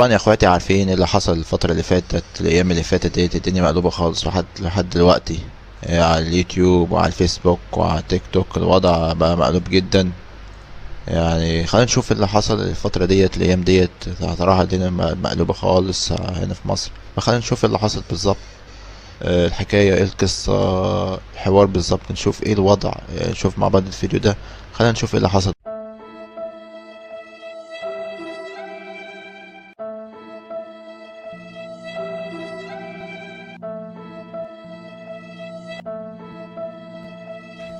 طبعا يا اخواتي عارفين اللي حصل الفترة اللي فاتت، الايام اللي فاتت ديت الدنيا مقلوبة خالص لحد دلوقتي على اليوتيوب وعلى الفيسبوك وعلى تيك توك الوضع بقى مقلوب جدا. يعني خلينا نشوف اللي حصل الفترة ديت الايام ديت، صراحة الدنيا مقلوبة خالص هنا في مصر. فخلينا نشوف اللي حصل بالظبط، الحكاية ايه، القصة، الحوار بالظبط، نشوف ايه الوضع، نشوف مع بعض الفيديو ده. خلينا نشوف ايه اللي حصل.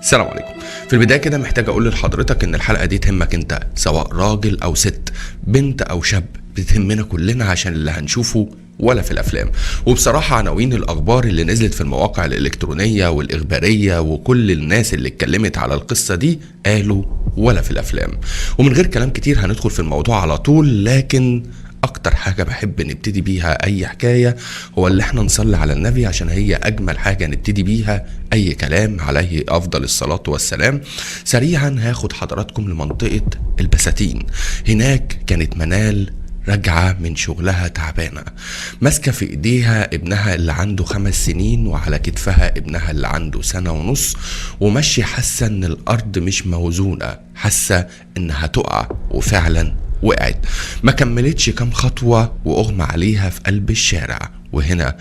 السلام عليكم. في البداية كده محتاج أقول لحضرتك إن الحلقة دي تهمك أنت، سواء راجل أو ست، بنت أو شاب، بتهمنا كلنا عشان اللي هنشوفه ولا في الأفلام. وبصراحة عناوين الأخبار اللي نزلت في المواقع الإلكترونية والإخبارية وكل الناس اللي اتكلمت على القصة دي قالوا ولا في الأفلام. ومن غير كلام كتير هندخل في الموضوع على طول، لكن أكتر حاجة بحب نبتدي بيها أي حكاية هو اللي احنا نصلي على النبي، عشان هي أجمل حاجة نبتدي بيها أي كلام، عليه أفضل الصلاة والسلام. سريعا هاخد حضراتكم لمنطقة البساتين. هناك كانت منال راجعة من شغلها تعبانة، ماسكة في ايديها ابنها اللي عنده 5 سنين وعلى كتفها ابنها اللي عنده 1.5 سنة، وماشية حاسة ان الارض مش موزونة، حاسة انها تقع، وفعلا وقعت. ما كملتش كام خطوة واغمى عليها في قلب الشارع. وهنا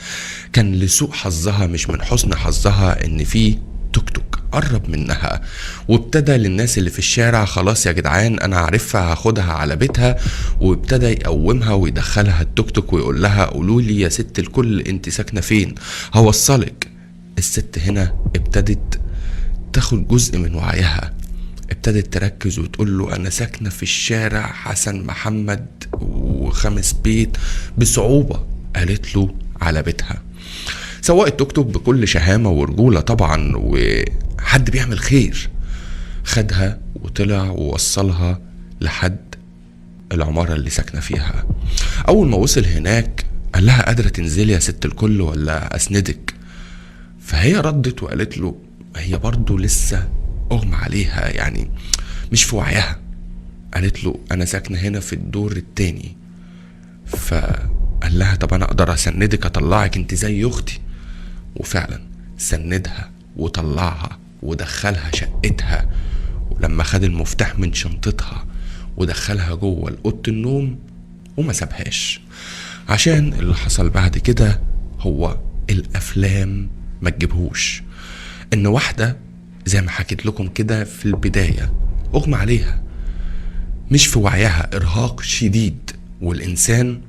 كان لسوء حظها، مش من حسن حظها، ان في توك توك قرب منها وابتدى للناس اللي في الشارع خلاص يا جدعان انا عارفها هاخدها على بيتها، وابتدى يقومها ويدخلها التوك توك ويقول لها قولوا لي يا ست الكل انت ساكنة فين هوصلك. الست هنا ابتدت تاخد جزء من وعيها، ابتدت تركز وتقول له انا ساكنة في الشارع حسن محمد و5 بيت. بصعوبة قالت له على بيتها. سواق التوك توك بكل شهامة ورجولة طبعا، وحد بيعمل خير، خدها وطلع ووصلها لحد العمارة اللي ساكنة فيها. أول ما وصل هناك قال لها قادرة تنزلي يا ست الكل ولا أسندك؟ فهي ردت وقالت له هي برضو لسه أغمى عليها، يعني مش في وعيها. قالت له أنا ساكنة هنا في الدور التاني. فقال لها طب أنا أقدر أسندك أطلعك، أنت زي أختي. وفعلا سندها وطلعها ودخلها شقتها، ولما خد المفتاح من شنطتها ودخلها جوه اوضة النوم وما سابهاش. عشان اللي حصل بعد كده هو الافلام ما تجيبهوش، ان واحدة زي ما حكيت لكم كده في البداية اغمى عليها، مش في وعيها، ارهاق شديد، والانسان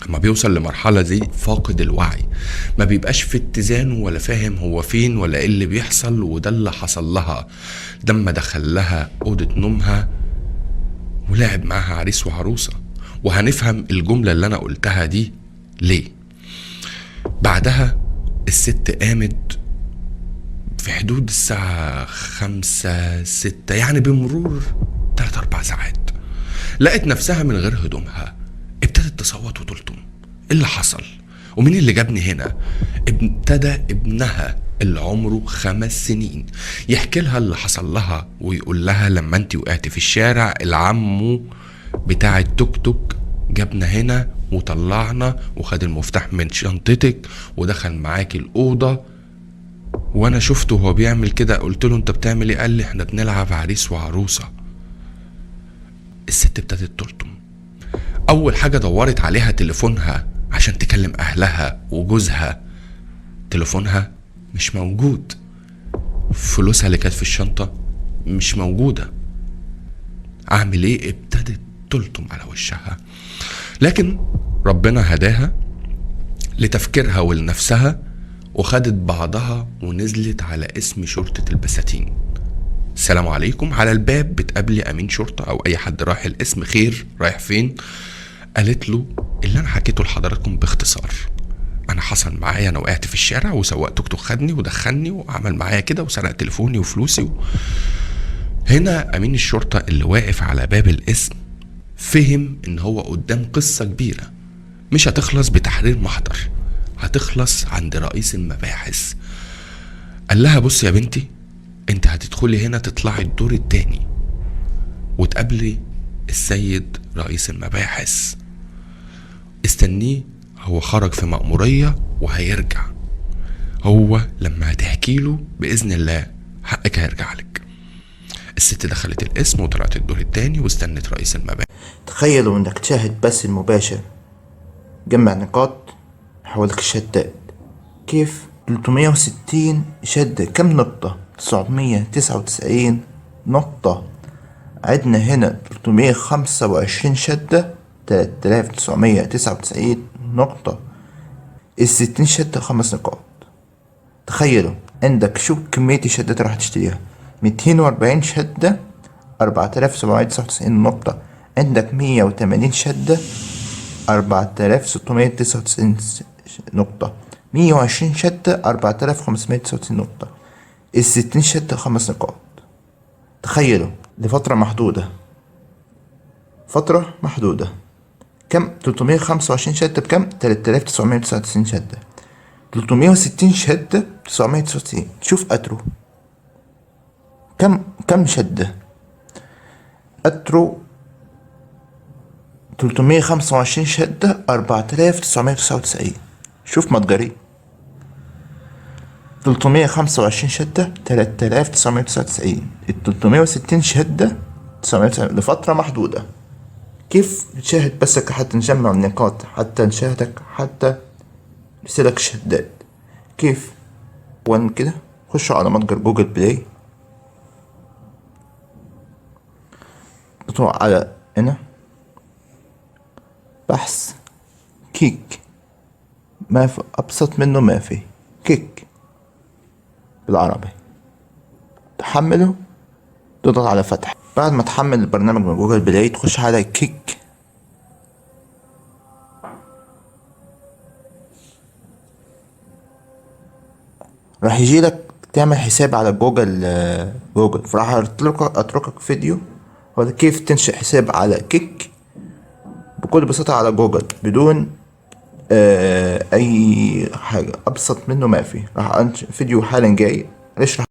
لما بيوصل لمرحلة دي فاقد الوعي، ما بيبقاش في اتزانه ولا فاهم هو فين ولا ايه اللي بيحصل. وده اللي حصل لها لما دخل لها أوضة نومها ولعب معاها عريس وعروسة. وهنفهم الجملة اللي أنا قلتها دي ليه. بعدها الست قامت في حدود الساعة 5-6، يعني بمرور 3-4 ساعات، لقت نفسها من غير هدومها. ابتدت تصوت وتلطم، ايه اللي حصل ومين اللي جابني هنا؟ ابتدى ابنها اللي عمره 5 سنين يحكي لها اللي حصل لها ويقول لها لما انت وقعتي في الشارع العمو بتاع التوك توك جابنا هنا وطلعنا وخد المفتاح من شنطتك ودخل معاكي الأوضة، وانا شفته وهو بيعمل كده، قلت له انت بتعمل ايه؟ قال لي احنا بنلعب عريس وعروسة. الست ابتدت تلطم. أول حاجة دورت عليها تليفونها عشان تكلم أهلها وجوزها، تليفونها مش موجود، فلوسها اللي كانت في الشنطة مش موجودة، أعمل إيه؟ ابتدت تلطم على وشها. لكن ربنا هداها لتفكيرها ولنفسها، وخدت بعضها ونزلت على اسم شرطة البساتين. السلام عليكم. على الباب بتقابلي أمين شرطة أو أي حد رايح الاسم، خير رايح فين؟ قالت له اللي أنا حكيته لحضراتكم باختصار، أنا حصل معايا، أنا وقعت في الشارع وسواق توك توك خدني ودخلني وعمل معايا كده وسرق تليفوني وفلوسي هنا أمين الشرطة اللي واقف على باب الاسم فهم إن هو قدام قصة كبيرة مش هتخلص بتحرير محضر، هتخلص عند رئيس المباحث. قال لها بص يا بنتي، انت هتدخلي هنا تطلعي الدور التاني وتقابلي السيد رئيس المباحث. استنيه، هو خرج في مأمورية وهيرجع، هو لما هتحكي له بإذن الله حقك هيرجع لك. الست دخلت القسم وطلعت الدور التاني واستنت رئيس المباحث. تخيلوا انك تشاهد بث المباشر، جمع نقاط حولك الشدات. كيف؟ 360 شدة كم نقطة؟ 999 نقطة. عندنا هنا 325 شدة 3999 نقطة. ال60 شدة 5 نقاط. تخيلوا عندك شو كمية الشدات راح تشتريها؟ 240 شدة 4799 نقطة. عندك 180 شدة 4699 نقطة. 120 شدة 4599 نقطة. ال60 شدة 5 نقاط. تخيلوا لفترة محدودة، فترة محدودة. كم؟ 325 شدة بكم؟ 3999 شدة. 360 شدة 999. شوف أترو كم شدة؟ أترو 325 شدة 4999. شوف متجري 325 شدة 3999. ال 360 شدة 999 لفترة محدودة. كيف تشاهد بسك حتى نجمع النقاط، حتى نشاهدك، حتى يرسلك شدات؟ كيف؟ وان كده خشوا على متجر جوجل بلاي، تروح على هنا بحث Kick، ما في أبسط منه، ما في Kick بالعربي. تحمله، تضغط على فتح. بعد ما تحمل البرنامج من جوجل بلاي تخش على Kick. راح يجي لك تعمل حساب على جوجل. فراح اتركك فيديو هو كيف تنشئ حساب على Kick بكل بساطة على جوجل بدون اي حاجة، ابسط منه ما في. راح انشئ فيديو حالا جاي اشرح.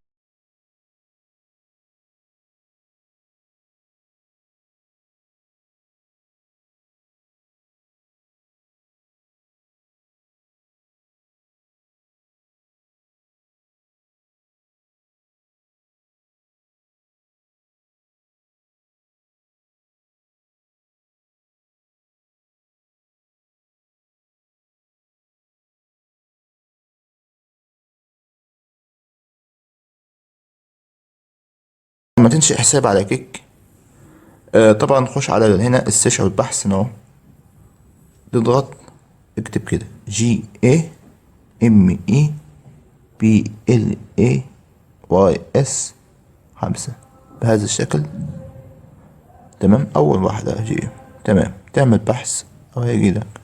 لما تنشئ حساب على Kick، طبعا نخش على هنا ال search او البحث اهو، تضغط اكتب كده G A M E P L A Y S 5 بهذا الشكل. تمام، اول واحدة G. تمام، تعمل بحث او هيجي لك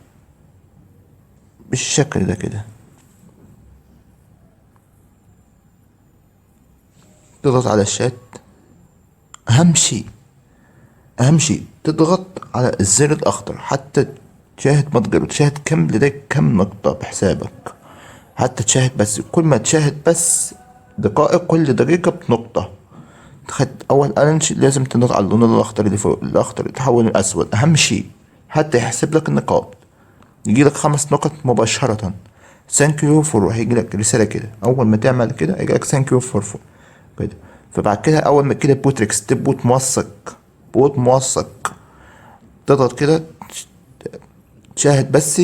بالشكل ده كده. تضغط على الشات. اهم شيء تضغط على الزر الاخضر حتى تشاهد متجر وتشاهد كم لديك، كم نقطة بحسابك، حتى تشاهد بس. كل ما تشاهد بس دقائق، كل دقيقة بنقطة. تخد اول انش لازم تضغط على اللون الاخضر اللي فوق، الاخضر يتحول للاسود. اهم شيء حتى يحسب لك النقاط، يجي لك 5 نقط مباشرة. thank you for، هيجي لك رسالة كده اول ما تعمل كده، هيجي لك thank you for كده. فبعد كده اول ما كده بوتريكس ده bot موثق، bot موثق، تضغط كده تشاهد بس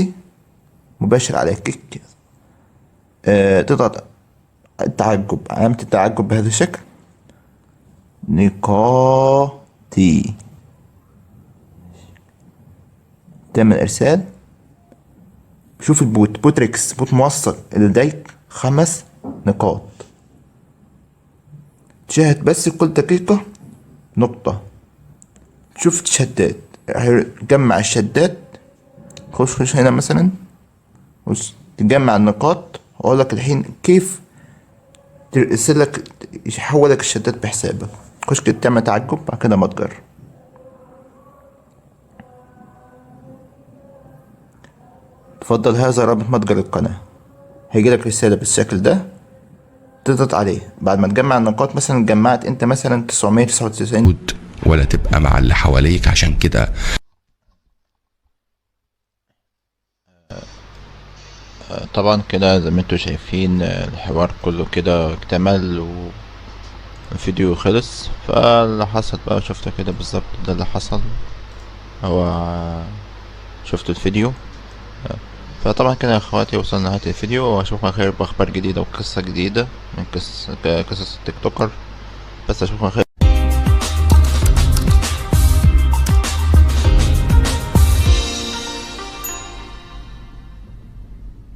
مباشر على Kick. تضغط التعجب، علامة التعجب بهذا الشكل، نقاطي، تعمل ارسال. شوف ال bot، بوتريكس bot موثق، لديك 5 نقاط. تشاهد بس كل دقيقة نقطة. شوف الشدات، جمع الشدات. خش هنا مثلا، بص تجمع النقاط. هقول لك الحين كيف ترسل لك، يحولك الشدات بحسابك. خش كده تعمل تعجب، بعد كده متجر. تفضل هذا رابط متجر القناة. هيجي لك رسالة بالشكل ده، تضغط عليه بعد ما تجمع النقاط. مثلا جمعت انت مثلا 999. ولا تبقى مع اللي حواليك، عشان كده طبعا كده زي ما انتوا شايفين الحوار كله كده اكتمل والفيديو خلص. فاللي حصل بقى شفته كده بالظبط، ده اللي حصل، هو شفتوا الفيديو. فطبعا كده يا اخواتي وصلنا لنهاية الفيديو، واشوفكم على خير باخبار جديدة وقصة جديدة من قصص التيك توكر. بس اشوفكم على خير.